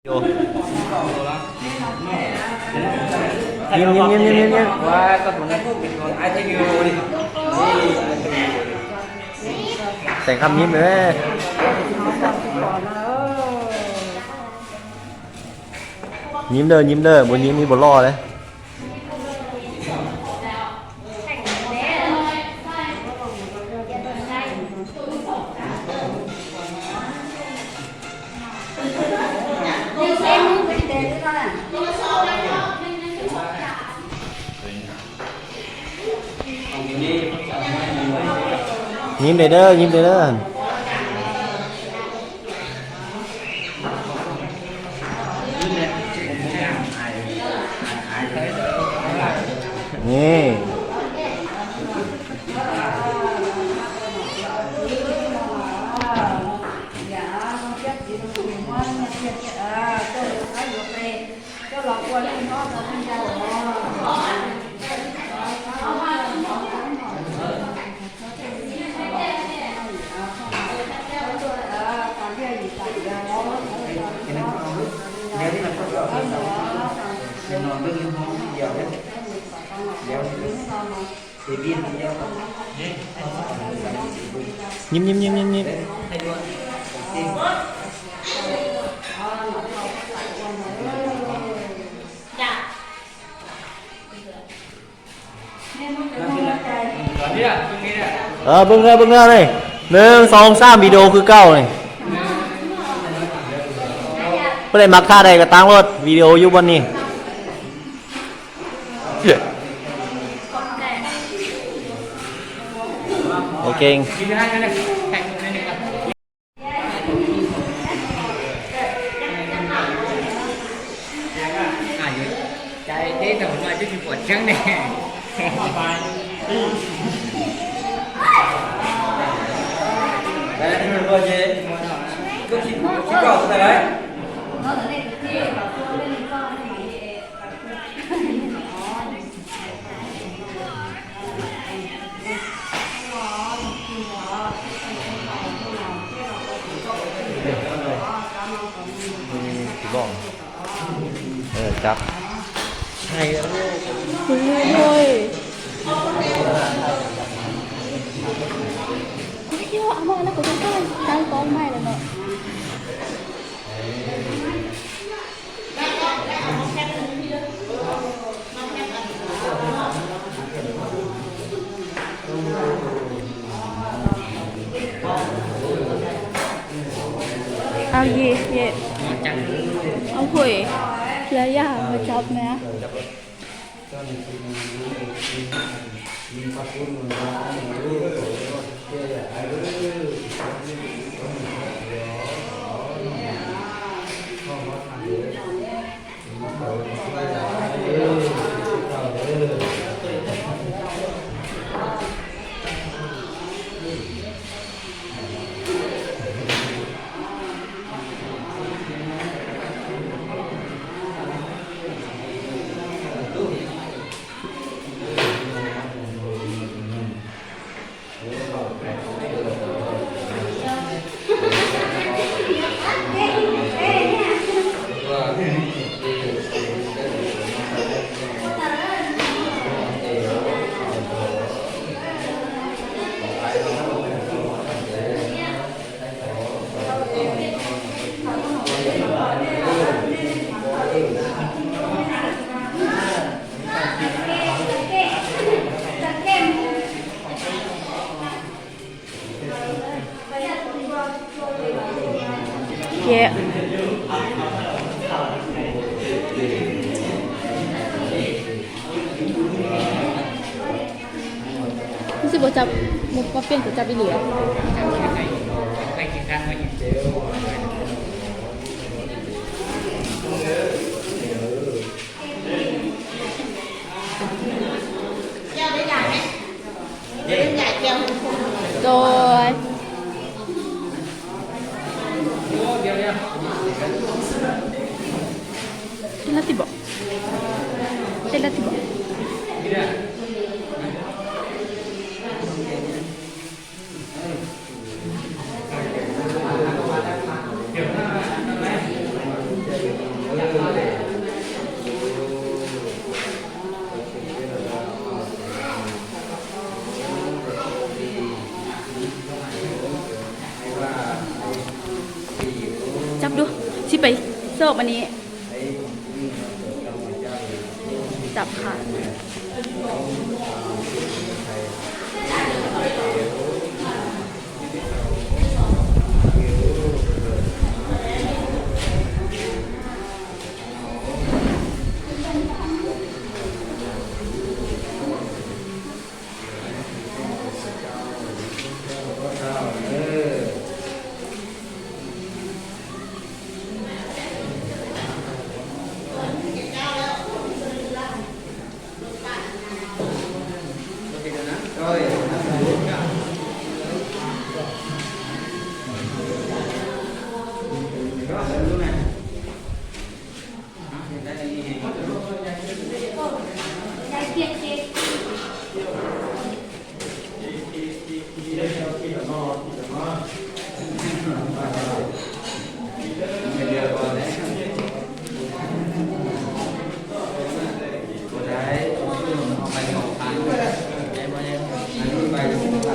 Nim, nim, nim, nim, nim, nim. Teem kham nyim na. Nyim dawb, nyim dawb, puas nyim ib puas loj lawm. Nyim dawb dawb, nyim dawb dawb. Ni. Nyim, nyim, nyim, nyim, nyim. Peb nkag, peb nkag ne. Neeg xoo xab video khwv kauj ne. Peb le mas khaj dai ko taab luaj video yub npaum ni. Ok. Ua li, kuv tus koj tau tau mai lawm no. Ao, ye, ye. Ông Huệ là ya mà chọc nè. Ces xib puas, puas piaj kuv cov ib lwm? Rồi. Tej lab tib bom. Tej lab tib bom. Xauj mas ni. Txav qha.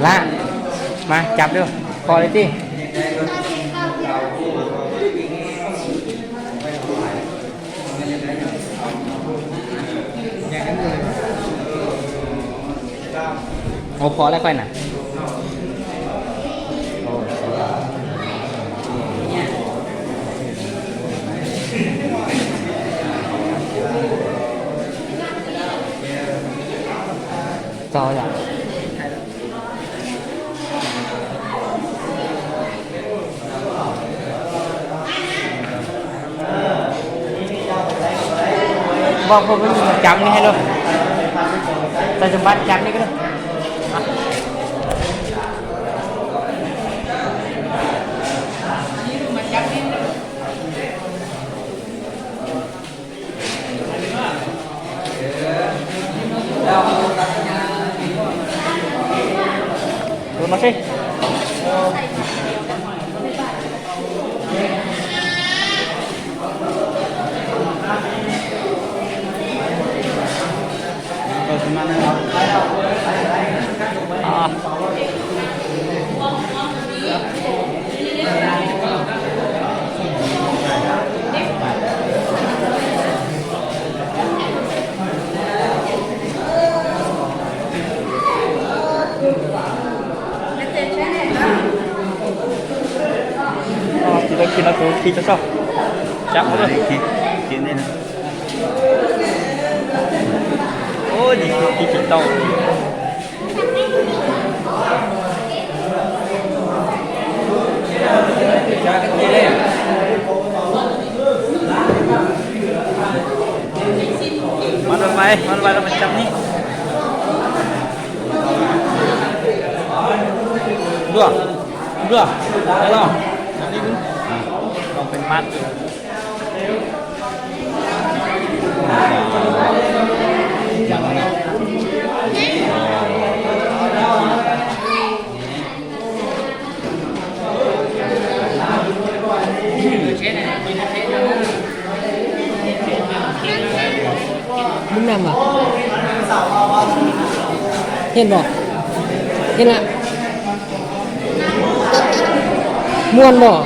Laj, mas cab lawm, kho li tij. Ua phom lawm koj na. Txog yom. Vau, cab ni hais lus. Txais tus npab cab ni ko. Tus no seb. Tus tau khi no kuv khi tau soj. Cab ua luaj. Ub, nim no khi tsis tau. Mab rau vais, mab rau vais rau mas cab ni. Dua, dua, los, los pem mab. Lub năm à? Hiên bò. Hiên lạ. Muôn bò.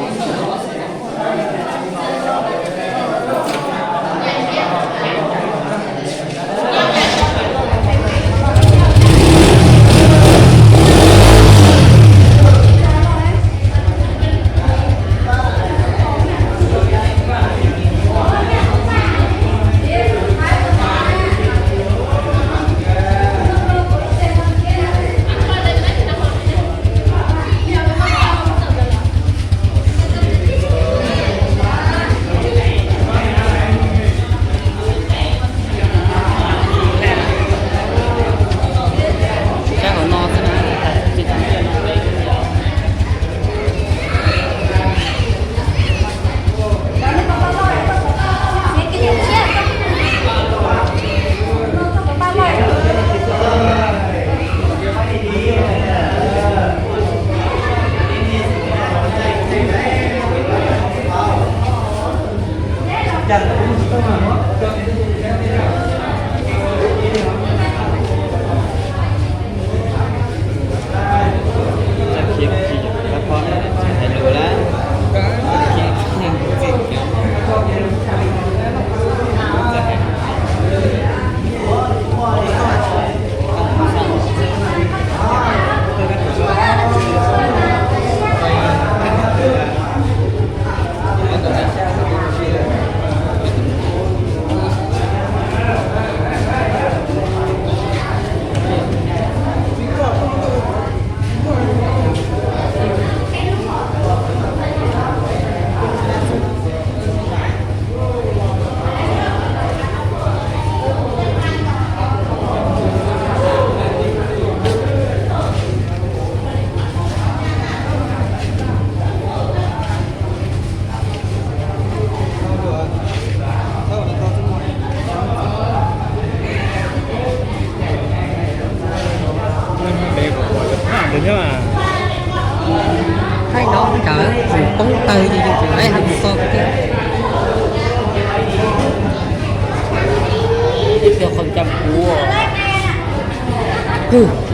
Ntawd tus poob tawg ces yus tseem laib hais mus txog thiab. Ib tug qhov cam kuv kawg.